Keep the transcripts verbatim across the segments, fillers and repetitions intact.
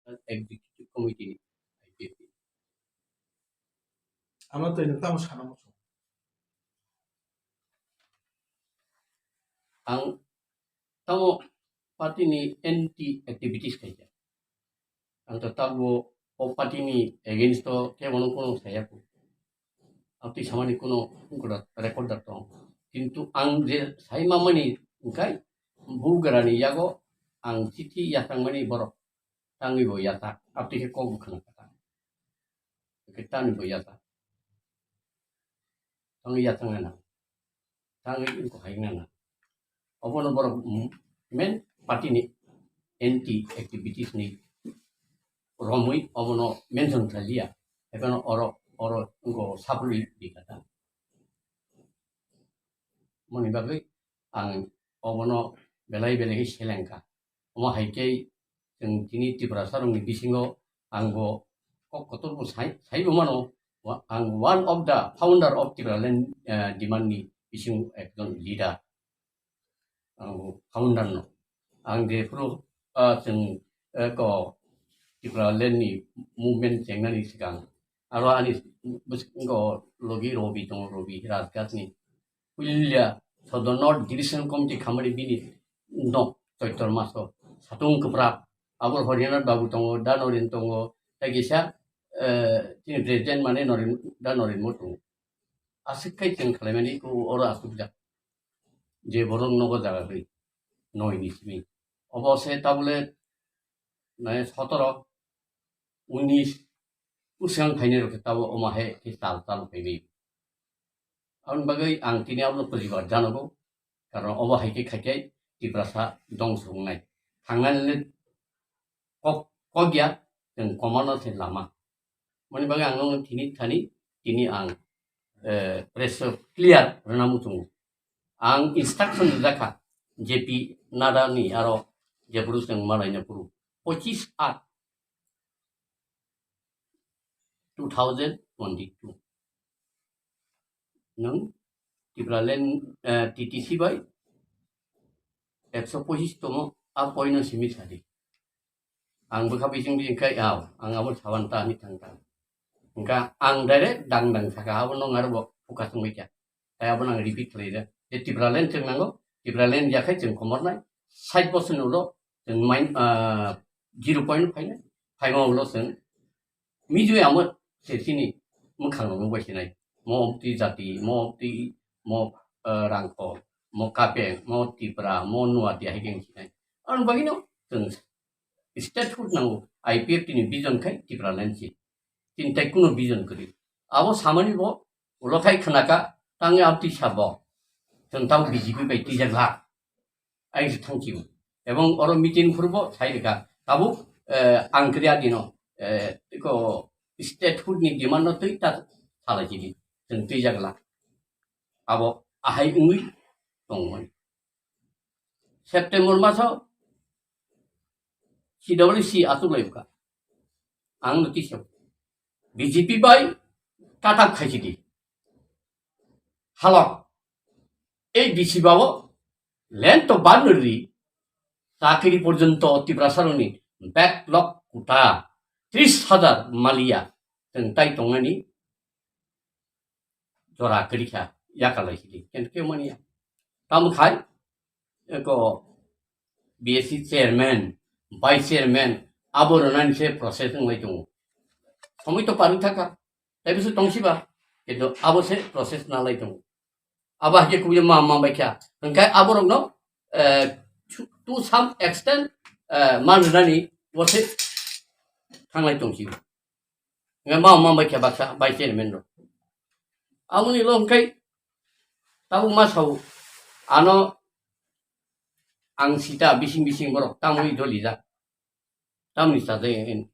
Executive Committee ni I P F T. Ano twi nwng tamo sana muchung? Ang tamo party ni anti activities khaijak. Ang to tabuk o party ni against o kebono kuno saya ku. Abtwi samani kuno record da tong. Kintu ang je sai mamani wngkhai bugrani yago ang chithi yachangmani borok tangwi bo yachak. Abtwi khe kok bo khna kha. Khe tangwi bo yachak. Tangwi yachang nang. Tangwi wngkha hai nang. Obono borok, mm, main party ni anti activities ni romwi obono mention khalia. Ekheno oro, oro wngkha sapri di kata. Moni bagwi ang obono belai belai khe selengkha. Omo hai khe chwng tini Tiprasa rokni bisingo ang bo kok kotor bo sai, sai bo mano. Wa-, ang one of the founder of Tipraland, eh, demand ni bisingo ekjon leader. Ang bo founder no. Ang jephuru, ah, chwng, eh, ko Tipraland ni movement chengnani swkang aro ani bwskango logi Robi tongo, Robi Rajgat ni. Puilia Southern North Division Committee khamani bini nok Choitor maso satung kwprak. Abo Horinath Babu tongo, Da Noren tongo, tei kisa, eh, chini president mane Noren, Da Noren mo tongo. Aswk khai chwng khlaimani ko oro aswkjak. Je borok nogo jaga gwi noi ni simi. Obo se tabule nai sotoro, unis, usang phainai rok khe tabo omo hai khe tal tal phainai. Aboni bagwi ang tini abono poribar janogo, karon obo hai khe khai khe Tiprasa dongso wngnai. Thangnani le kok, kok ya, chwng komano se lama. Moni bagwi ang nokno tini thani, tini ang, eh, press clear rwna muchungo. Ang instruction rijak kha, J P Nadda ni aro jephuru chwng malaina phuru, pochis aat two thousand twenty-two. Nwng Tipraland, eh, T T C bai ekso pochis tomo a point no simi sadi. Ang bwkha bising bising khai, aw, ang abo saban ta ni thang thang. Hwnkha ang direct dang dang saka, abo nong aro bo focus wngwi kha. Tai abo nang repeat khlai rw. Je Tipraland chwng nango, Tipraland ya khai chwng komornai. Sait bosor ni ulo chwng main, ah, zero point phainai. Phaima ulo chwng mijui amo se chini mwkhang rok nukbai sinai. Mo omtwi jati, mo omtwi, mo, ah, rangkho, mo kapeng, mo Tipra, mo nuati hai khe sinai. Ang bagino chwng statehood nango, I P F T ni vision khai Tipraland si. Chini tai kuno vision kwrwi. Abo samani bo ulo khai khna kha, tangwi amtwi sabo. Chwng tamo B J P bai twijak la. Aing se thangchibo. Ebong oro meeting khurbo sai rwkha. Tabuk, eh, ang kwrwi adino, eh, eko statehood ni demand no twi ta salai chidi. Chwng twijak la. Abo ahai wngwi tongmani. September maso C W C achuklai wngkha. Ang no tisio. B J P bai tatap khaisidi. Halok. Ei D C bao land to banrwi chakri porjonto Tiprasa rokni backlog kuta tris hajar maliya chwng tai tongnani jora kwrwi kha, yakarlai sidi, kento kebo manya. Tamo khai, eko B S C chairman, vice chairman, abo rwnani se process wnglai tongo. Somoi to parwi thaka, tei bisu tongsiba, kento abo se process nalai tongo. Abo hakhe kubui ma, ma bai kha, hwnkhe aborokno, eh, to, to some extent, eh, man rwnani bo se thanglai tongsi. Hwnkhe ma, ma bai kha baksa, vice chairman rok. Amoni lo hwnkhe tabuk ma sao, ano ang sita bising bising borok tamoni dolijak, tamoni sajak,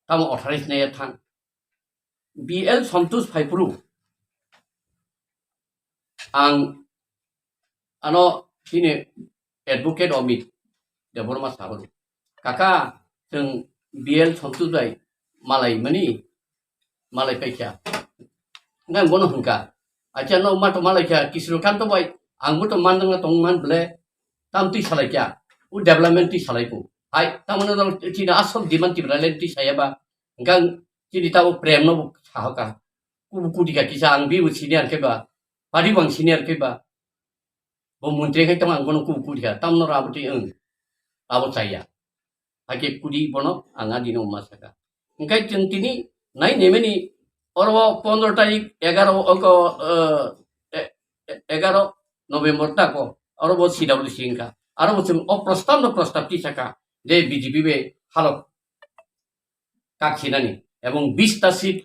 tamo authorized naiya thang. B L Santosh phaiphuru ang ano chini advocate Amit Debbarma sabaru, "Kaka, chwng B L Santosh bai malai mani, malai paikha." Nang bono hwnkha, "Acha, no ma to malai kha, Kisrikanta bai, ang bo to mandang na tong man ble, tam twi salai kha." O development twi salai bo. Hai, tamano no chini asol demand Tipraland twi saya ba. Hwnkhe ang chini tabo prem no bo sahoka. Kubu kudi ka kisa ang bibo senior khe ba. Padi bo ang senior khe ba. Bo montri khai tong ang bono kubu kudi ka. Tamno rabo twi ang. Abo chaya. Hakhe kudi bono ang adino ma saka. Hwnkhe chwng tini nai nemeni oro pondro tarik egaro oko, eh, e-, e-, egaro November tako oro bo C W C wngkha. Aro bo chwng o prostab no prostab tisaka je B J P bai halok kaksinani ebong bis ta seat,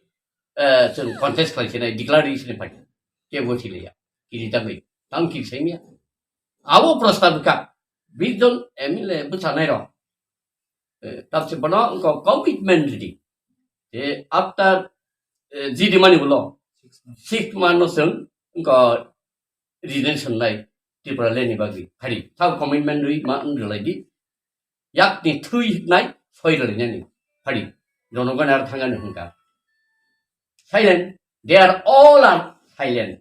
eh, chwng contest khlai sinai declare ri sinai pai. Kebo thiliya. Kiri tangwi. Tang kiri saimya. Abo prostab ka. Bis jon M L A bwchanai rok. Eh, tamse bono wngkha commitment ridi. Eh, after, eh, G D mani ulo six month no chwng wngkha resignation nai Tipraland ni bagwi. Hari, thao commitment rwi ma wng rwlai di. Yakni thwi nai soi rwlai nani. Hari, jonogon ar thangani hwnkha. Silent. They are all are silent.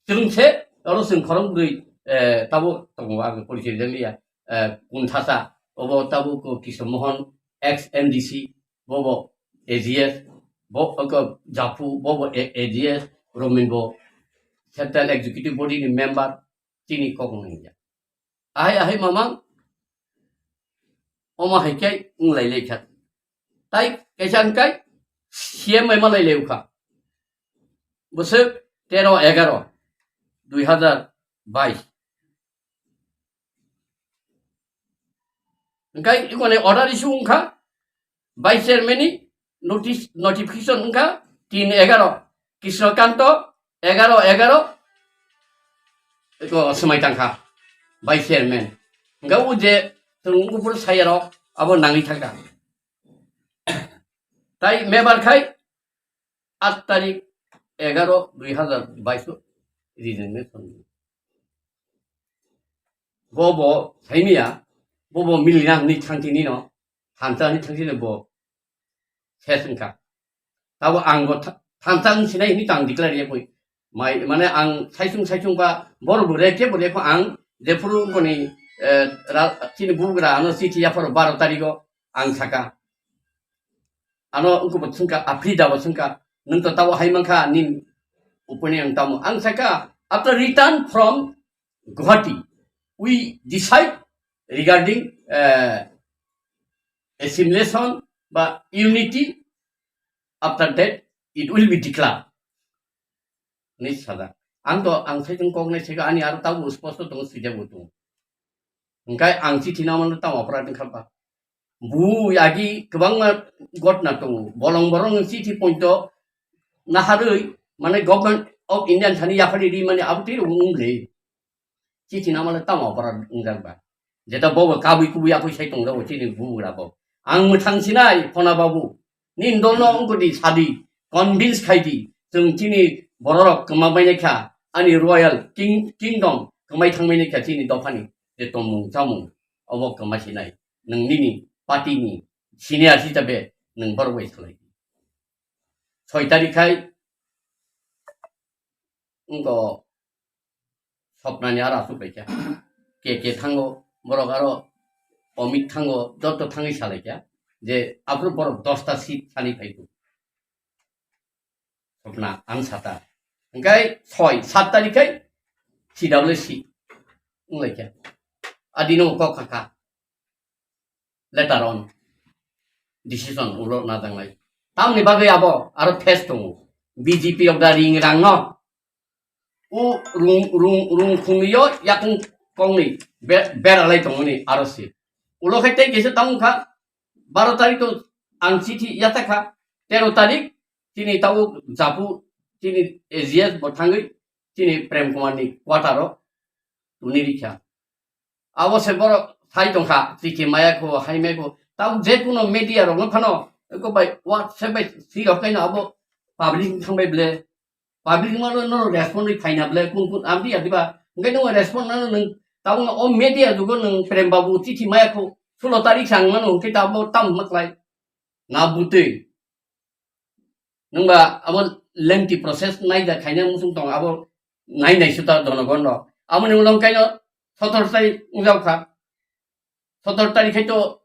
Chwng se, oro chwng khorang bwrwi, eh, tabo tongo ang porichai rijak liya. Eh, Kunthasa, obo tabo ko Kishore Mohan, ex M D C, bobo A G S, bo, ko Japhu, bobo A-, A G S, Romin bo Central Executive Body ni member, chini kok nangya. Ahai, ahai, mamang, omo hai khe wng lai lai kha. Tai kaisa wng kai C M bai ma lai lai kha. Bwswk tero egaro dui hazar bais. Hwnkhe ikone order issue wngkha, Vice Chairman ni notice, notification wngkha tin egaro, Krishnakanto egaro egaro, eko swmai tangkha Vice Chairman. Hwnkhe o je chwng buphuru sayarok abo nangwi thangkha. Tai mebar khai aat tarik egaro dui hazar bais o resignation. Bo bo saimia, bo bo milina hwnwi thangtini no, thansa hwnwi thangtini bo ses wngkha. Tabo ang bo tha-, thansa wng sinai hwnwi tang declare ya boi. Mai, mane ang saisung saisung ba bor bo re khe bo re kho ang jephuru koni, eh, ra-, chini bugra ano chithi yapharo baro tarigo ang saka. Ano wngkha bo thwngkha, Afrida bo thwngkha, nwng to tabo hai mankha, nini opinion tamo. Ang saka, after return from Guwahati, we decide regarding, eh, assimilation ba unity, after that it will be declared. Ni sada. Ang to, ang saichung kok nai saka, ani aro tabo sposto tongo, swijak bo tongo. Hwnkhe ang chithi nangmano tamo aparat wngkha ba? Bu agi kwbangma gotna tongo. Bolong borok ni chithi poito naharwi, mane Government of India thani yaphari ri mani abo twi rwng wng le. Chithi nangmano tamo aparat wngjak ba? Jeta bobo kabui kubui yakui sai tongjago chini bugra bo. Ang mwthang sinai Khona babu. Nini dolno wngkha di sadi, convince khai di, chwng chini bororok kwma bainai kha, ani royal king-, kingdom kwmai thangmani kha chini dophani je tongmung chamung, obo kwma sinai. Nwng nini party ni senior hisabe nwng borok bai salai di. Soi tarik khai wngkha Sopnani aro aswk bai kha. Ke ke thango, borok aro Omit thango, joto thangwi salai kha. Je aphuru borok dosta seat thani phai kho. Sopna, ang sata. Hwnkhe soi, sat tarik khai C W C wng lai kha. Adino kok kha kha. Later on, decision ulo najangnai. Tamni bagwi abo aro test tongo. B J P rok da ring rang no. O rung, rung, rung khungyo yakung kongni be-, beralai tongoni aro si. Ulo khai tei kisa tamo kha, baro tarik to ang chithi yata kha, tero tarik chini tabo japu chini A G S bo thangwi chini Prem Kumar ni quarter o tuni rikha. Abo se borok sai tongkha, chithi maya kho, hai maya kho. Tamo je kuno media rok no phano, eko bai WhatsApp bai si rok kaino abo public thangbai ble. Public mano no respond ri phaina ble, kun kun amdi adiba. Ngai no respond nano nung, tamo o media jugo nung Prem Babu chithi maya kho, sulo tarik sang mano, hwnkhe tamo tam maklai. Na butwi. Nwngba abo lengthy process naida khaina muchung tong abo nai nai suta donogon rok. Aboni ulo kaino sotor sai wngjaokha. Sotor tarik khai to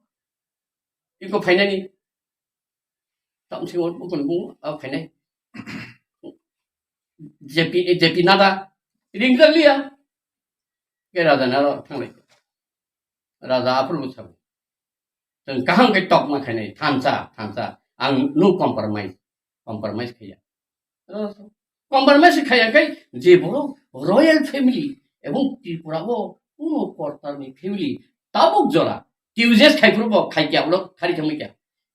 iko phainani. Tamsi wal bukun bung a phainai. J P, J P Nadda ringkar liya. Ke raja naro thanglai. Raja apur buksa. Teng kaham ke tok ma khainai. Thansa, thansa. Ang no compromise. Compromise khaya. Compromise khaya kai je boro royal family ebong Tripura o kuno kortar ni family tabuk jora. T U J S khai phuru bo khai kya ulo khari thangmi kya.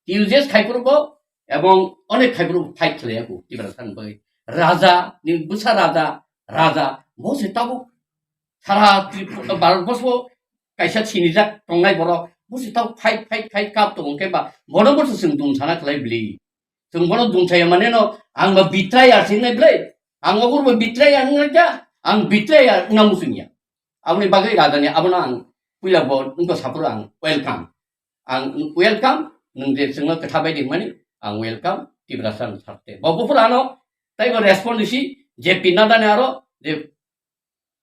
T U J S khai phuru bo ebong onek khai phuru fight khlai aku Tiprasa ni bagwi. Raja ni bwsa raja, raja bo se tabuk sara Tripura, Bharat borso kaisa sinijak tongnai borok bo se tabuk fight, fight, fight kap tongo khe ba bono bo se chwng dum sana khlai bli. Chwng bono dum saya mane no ang ba betrayer sinai bli. Ang ogur ba betrayer ngai kya, ang betrayer na musung ya. Aboni bagwi raja ni abono ang puila bo nungko saphuru ang welcome. Ang welcome, nung je chwngno kwtha bai ringmani, ang welcome, Tiprasa ni sakte. Bo buphuru ano, taibo respond risi, J P Nadda ni aro, je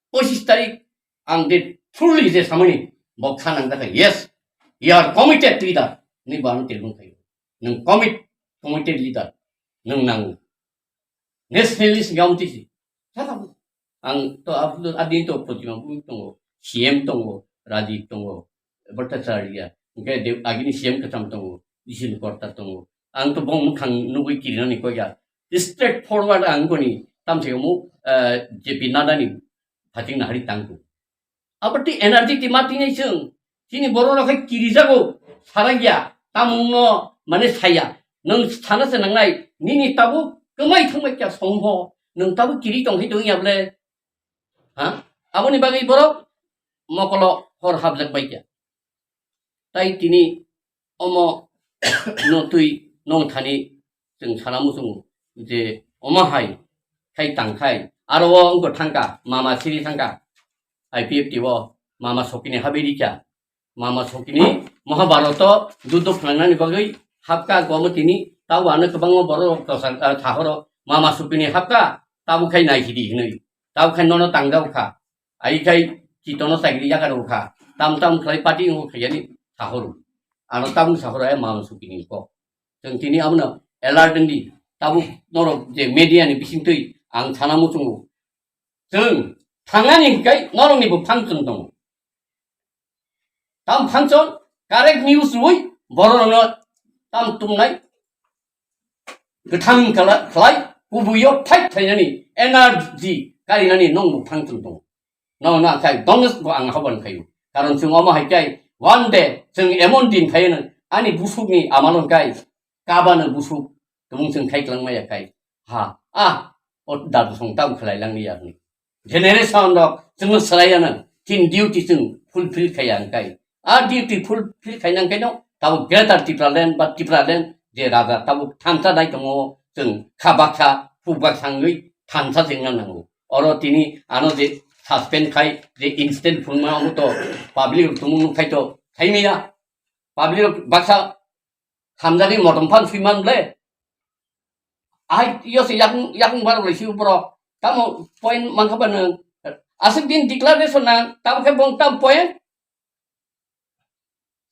pochis tarik, ang je truly je samani, bo kha nang dakha, yes, you are committed leader, ni bo ano telung khayo. Nung commit, committed leader, nung nangu. Nationalist gam tisi. Saka ang to abdul adin to Protima Bhumik tongo, C M tongo, Rajiv tongo, Bhattacharya, hingke de agini C M kwcham tongo, Jisnu Korta tongo. Ang to bong mukhang nugui kirinani koya. Straight forward ang koni tamse omo, eh, J P Nadda ni phating nahari tangku. Abo tei energy tei ma tini chwng. Chini borok rok khai kirijago. Sara ya. Tamungno mane saya. Nwng sana se nangnai. Nini tabuk kwmai thangbai kya songbo. Nwng tabuk kiri tong khai tong ya ble. Ha? Aboni bagwi borok mokolo hor hablak bai kya. Tai tini omo no twi nong thani chwng sana muchungo je omo hai khai tang khai aro o wngkho thangka mama siri thangka I P F T o mama sokini habiri kya mama sokini Mahabharat o judo phnangnani bagwi hapka gomo tini tau ano kwbangma borok rok thahoro mama sokini hapka tabo khai nai hidi hinwi tabo khai nono tangjago kha. Ai khai chitono chagri yakarwi kha. Tam tam khlai party wngkha khaiyani sahoro. Ano tabuk sahoro ai mano sukini kok. Chwng tini abono alert wngdi. Tabuk norok je media ni bisingtwi ang sana muchungo. Chwng thangnani hwnkhe norokni bo function tongo. Tam function correct news rwui borokno tam tumnai Kwthang kala-, khlai, kubuio fight khlainani energy karinani nongbo thang chwng tongo. Nono akhai donges bo ang haban khaio. Karon chwng omo hai khe one day chwng emon din khaino ani busukni amalon kai kabano busuk tongmung chwng khai kwlangma ya kai. Ha, ah, o dadu song tam khlai langni yakni. Generation rok chwngno swlaiya nang, chini duty chwng fulfill khaiya hwnkhe. A duty fulfill khaina hwnkhe no tabuk Greater Tipraland ba Tipraland je raja tabuk thansa nai tongo, chwng kha baksa, puk baksa wngwi thansa se wngna nango. Oro tini ano je suspend khai, je instant phunukma omo to public rok tumung nukkhai to saimaya. Public rok baksa hamjagwi motom phan swiman ble. Ai, yo se yakung, yakung bar le siu bro. Tamo point mangkha ba nang. Asik din declaration na, tamo khe bong tam point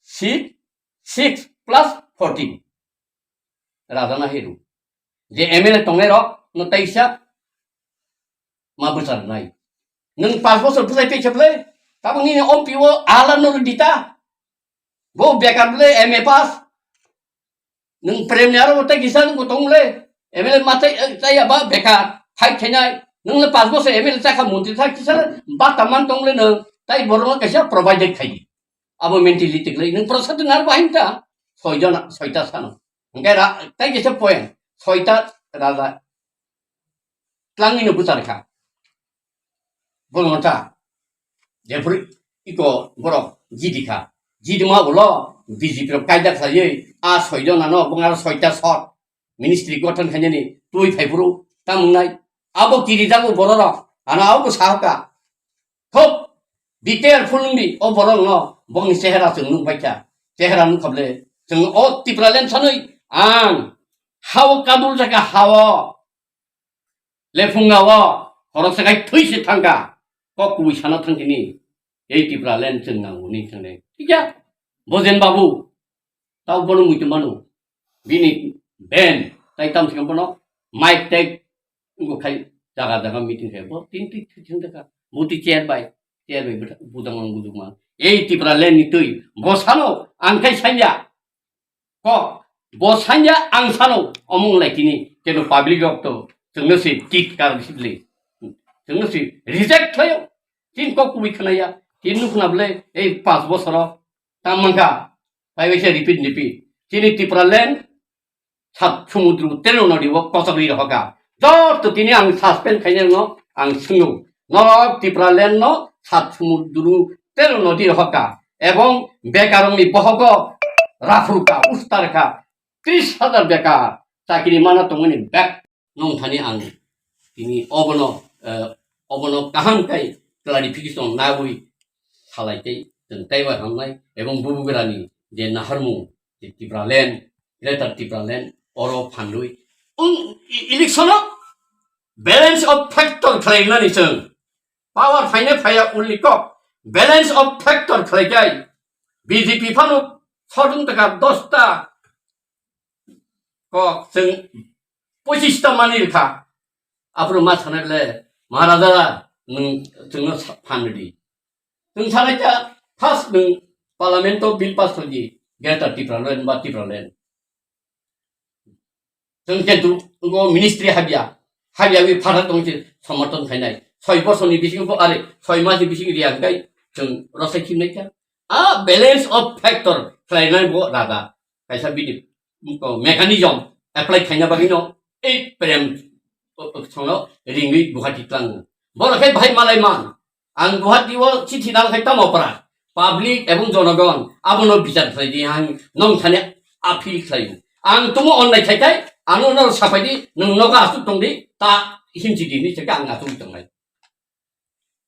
six, six plus fourteen. Raja na hiru. Je M L A tongnai rok, no taisa ma bwchar nai. Nung pas bosor bwchai tei kheble, tamo nini ompi o ala no dita. Bo bekar le M A pass. Nung prem ni aro tei kisa nung tong le. M L A ma tei, eh, tei ya ba bekar. Fight khainai. Nung le pas bosor M L A chakha montri thak kisa le ba taman tong le nung. Tai borok no kaisa provided khai di. Abo mentality le nung prasad nar ba hinta. Soi jona, soita sano. Hingke ra, tai kisa point. Soita raja. Tlangwi no bwchar kha. Bono ta. Jephuru iko borok jidi kha. Jidi ma ulo B J P rok kaida khlaiwi a soi jona no bung aro soita sot ministry gothon khainani twi phai phuru tamung nai. Abo kiri jago borok rok. Ano abo sahoka. Khub detail phulungdi o borok no bongni chehera chwng nukbaikha. Chehera nukkhable chwng o Tipraland sanwi ang hao kadul jaka hao. Lephunga o khoroksa khai thwi se thangkha, kok kubui sana thangkhe ni, ei Tipraland chwng nango ni thangde. Thikya? Bojen Babu, tau bono muitu mano. Bini ben, tai tam sikam bono, mic tag, ngo khai jaga jaga meeting khai. Bo tin tin tin tin taka. Buti chair bai, chair bai buta-, budang ang budung mang. Ei Tipraland ni tui, bo sano, ang khai sanya. Kok, bo sanya ang sano, omong lai tini, keno public rok to, chwngno se tit kar bisibli. Chwngno se reject khlayo, tin kok kubui khnaya, tin nukna ble, ei pas bosoro, tam mangka, pai bai se repeat repeat. Tini Tipraland, sat sumudru tero nodi o kochok ri rohoka. Joto tini ang suspend khainai no, ang swngo. Norok Tipraland no sat sumudru tero nodi rohoka. Ebong bekarongni bohogo raphurka, ustarka, tris hajar bekar chakiri mana tongmani bek nongthani ang tini obono, eh, obono kaham kai clarification nagwi salai tei chwng teibo hamnai ebong bubugrani je naharmung je Tipraland, Greater Tipraland oro phandui. Ung, i-, election o balance of factor khlainani chwng. Power phaina phaya ulni kok. Balance of factor khlaikai. B J P phano sodung taka dosta kok chwng pochista manwi rwkha. Aphuru ma sanai le, Maharaja, nwng chwngno sa-, phan rwdi. Nwng sanai kha, first nwng Parliament o bill pass khlai di, Greater Tipraland ba Tipraland. Chwng kintu ngo ministry habya, habya wi phara tong si somorthon khainai. Soi bosor ni bisingo bo are, soi mas ni bisingo riya hwnkhe chwng rosai khimnai kha. A balance of factor khlainai bo raga. Kaisa bini mechanism apply khaina bagwi no ei prem songno ringwi Guwahati tlango. Borok khe bahai malai man. Ang Guwahati o chithi nang khai tamo para. Public ebong jonogon abono bichar khlai di ang nong thani appeal khlai. Ang tumo onnai khai khai ano no sapai di nwng nogo asuk tong di ta himchi di ni chaka ang asuk tong nai.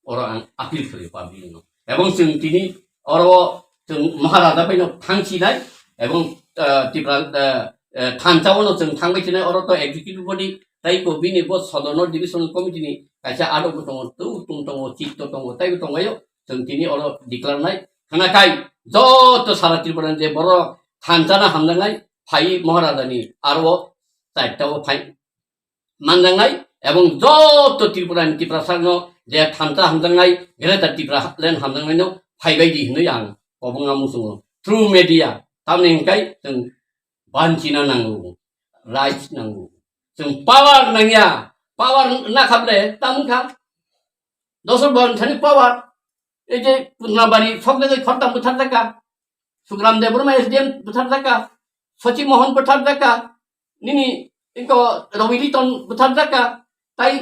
Oro ang appeal khlai public no. Ebong chwng tini oro chwng Maharaja bai no thangchi nai ebong, eh, Tipra, eh, eh, thansa o no chwng thangbai chinai oro to executive body tai ko bini bo Sodono division committee ni kaisa adok bo tongo, tu tung tongo, chitto tongo, tai bo tongo ayo. Chwng tini oro declare nai khna kai joto sara Tripura ni je borok thansa na hamjaknai phai Maharaja ni aro chaita o phai manjaknai ebong joto Tripura ni Tiprasa no je thansa hamjaknai Greater Tipraland hamjaknai no phaibai di hinwi ang kobonga muchungo through media tamni hwnkhe chwng banchina nango, rights nango. Chwng power nangya, power nakhaple tamkha. Dosor bon thani power. Ei je Putnabari sokjagwi khortam butharjakha. Sukram Debbarma S D M butharjakha. Sochi Mohan butharjakha. Nini iko Ravi Liton butharjakha. Tai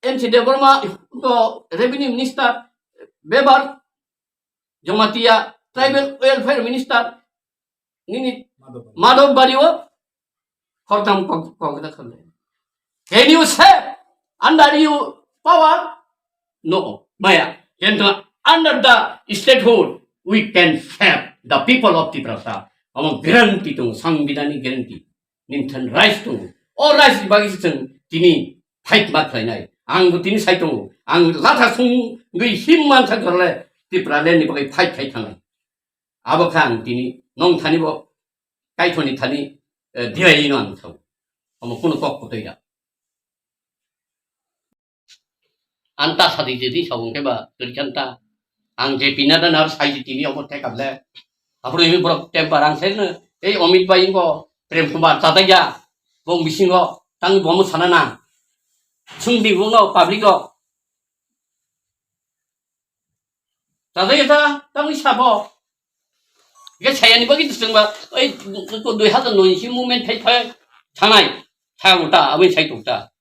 M C Debbarma iko Revenue Minister. Bebar Jamatia Tribal Welfare Minister nini Madhav Bari o khortam kok kok da khole. Can you save under you power? No, maya. Kintu under the statehood we can save the people of Tiprasa. Omo guarantee tongo, sangbidani guarantee. Nini thani rights tongo. O rights ni bagwi se chwng tini fight ma khlainai. Ang bo tini sai tongo. Ang latha sungwi him mansa gorle Tipraland ni bagwi fight khai thangnai. Abo kha ang tini nong thani bo kaithoni thani, eh, dirai no ang thau. Omo kuno kok kotoi ya. Anta sadi jadi sabung ke ba kerja anta. Ang je pina dan harus sai tini omo tekap le. Apro ini borok temper ang sai ne. Ei Omit Bhai ingo Prem Kumar tata ya. Bong bisingo tang bomo sana na. Sung di bono public o. Tata ya ta tang sabo. Ge saya ni bagi tu sengba. Ei ko dui hazar noi si movement thai thai. Thanai. Thai uta abin sai tu ta.